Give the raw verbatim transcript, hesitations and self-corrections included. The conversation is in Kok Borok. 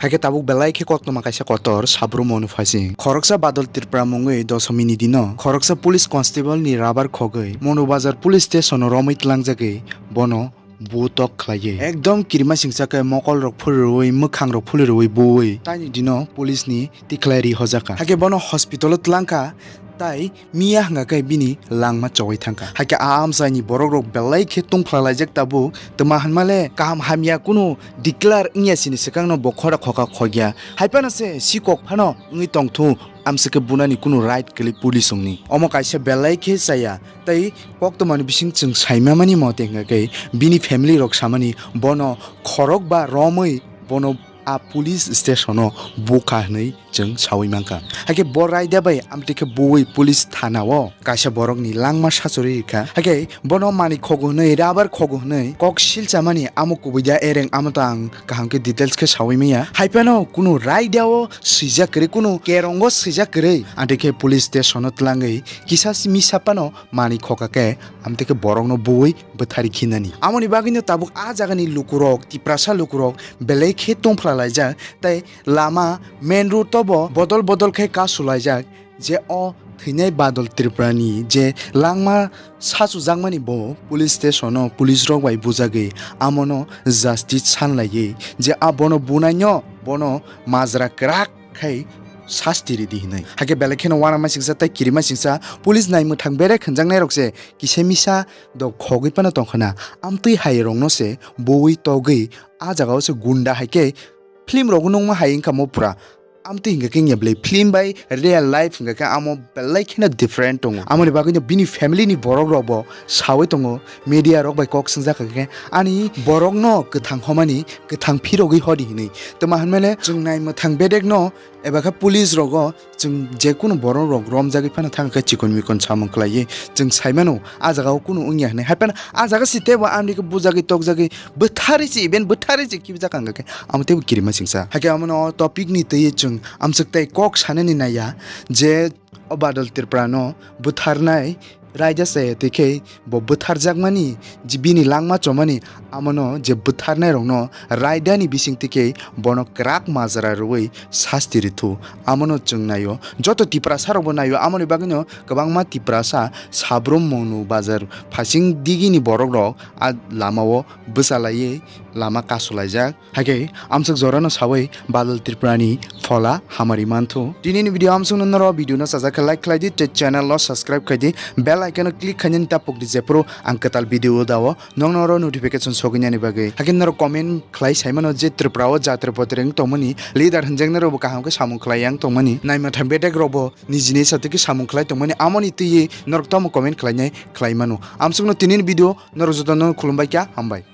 Hakhe tabuk belai khe koktwma kaisa kotor Sabrum Monu Phasing. Khoroksa Badal Tripura mungwi dosomi ni dino khoroksa police constable ni rubber khogwi Monu Bazar police station o romwi tlangjagwi bono butok khlaiwi ekdom kirima singsa khe mokol rok phuri rwui, mwkhang rok phuli rwui buwi taini dino police ni tikhlai ri hojaka. Hakhe bono hospital o tlangkha, tai miya hwnga khe bini langma chowai thangkha. Hakhe a amchaini borok rok belai khe tungphla laijak tabuk, twma hwnmale kaham hamya kunu declare wngya sini swkangno bo khora khokha khogya. Haiphano se sikok phano wngwi tongthu, amswkhe bunani kunu right kwlwi police wngni. Omo kaisa belai khe chaya, tei koktwmani bising chwng saimamani mote hwnkha khe bini family rok samani bono khorok ba romwi bono a police station o bukha hwnwi chwng sawi mankha. Hakhe bo raida bai amtwi khe buwi police thana o kaisa borokni langma sachuri rikha. Hakhe bono manwi khogo hwnwi, rubber khogo hwnwi kok silchamani amo kubui da ereng amo to ang kaham khe details khe sawi manya. Haiphano kunu raida o swijak kwrwi, kunu kerongo swijak kwrwi. Amtwi khe police station o twlangwi kisa misa phano manwi khoka khe amtwi khe borokno buwi bwthari khinani. Amoni bagwino tabuk a jagani lukurok, Tiprasa lukurok belai khe tongphla laijak tei lama main road o bo bodol bodol khe kasulaijak, je o thwinai Badal Tripura ni je langma sachujakmani bo police station o police rok bai bujagwi amono justice sanlaiwi je a bono bunaino bono majra kwrak khai sasti ridi hinwi. Hakhe belai kheno uanama singsa tei kirima singsa police nai mwthang berek hwnjaknai rok se kisa misa dok khogwi phano tongkhana. Amtwi hai rokno se buwi togwi a jagao se gunda hai khe film rogo nukma hai wngkha mo pura. Amtwi hingkha khe wngya bwlai film bai real life hingkha khe amo belai kheno different tongo. Amoni bagwino bini family ni borok rok bo sawi tongo, media rok bai kok swngjak kha khe ani borok no kwthang homani kwthang phirogwi hodi hinwi. Twma hwnmale chwng nai mwthang bedek no eba khe police rogo chwng je kunu borok rok romjagwi phano thang khe chikon mikon samung khlaiwi chwng saimano a jagao kunu wngya hinwi. Haiphano a jaga si teibo amtwi khe bujagwi tokjagwi bwtharwi se, even bwtharwi se kibjak ang khe amo teibo kirima singsa. Hakhe amono o topic ni twiwi chwng amswk tei kok sanani naiya je o Badal Tripura no bwtharnai raida chaya twi khe bo bwtharjakmani je bini langma chomani amono je bwtharnai rokno raida ni bising twi khe bono kwrak majra rwui sasti rithu. Amono chwng naio, joto Tiprasa rokbo naio, amoni bagwino kwbangma Tiprasa Sabrum Monu Bazar Phasing digini borok rok a lama o bwchalaiwi lama kasulaijak. Hakhe amswk jorano sawi Badal Tripura ni phola hamari manthu. Tinini video amswkno norok video no sajak khe like khlai di tei channel no subscribe khai di, bell icon no click khainani ta pok di jephru ang kwtal video o dao nokno oro notification sogwinani bagwi. Hakhe norok comment khlai saimano je Tripura o jatra botri wng tongmani leader hwnjaknai rokbo kaham khe samung khlai yang tongmani, naima tham bedek rokbo nijini satwi khe samung khlai tongmani, amoni twiwi norok tamo comment khlainai khlai mano. Amswkno tinini video norok jotono khulumbai kha, hambai.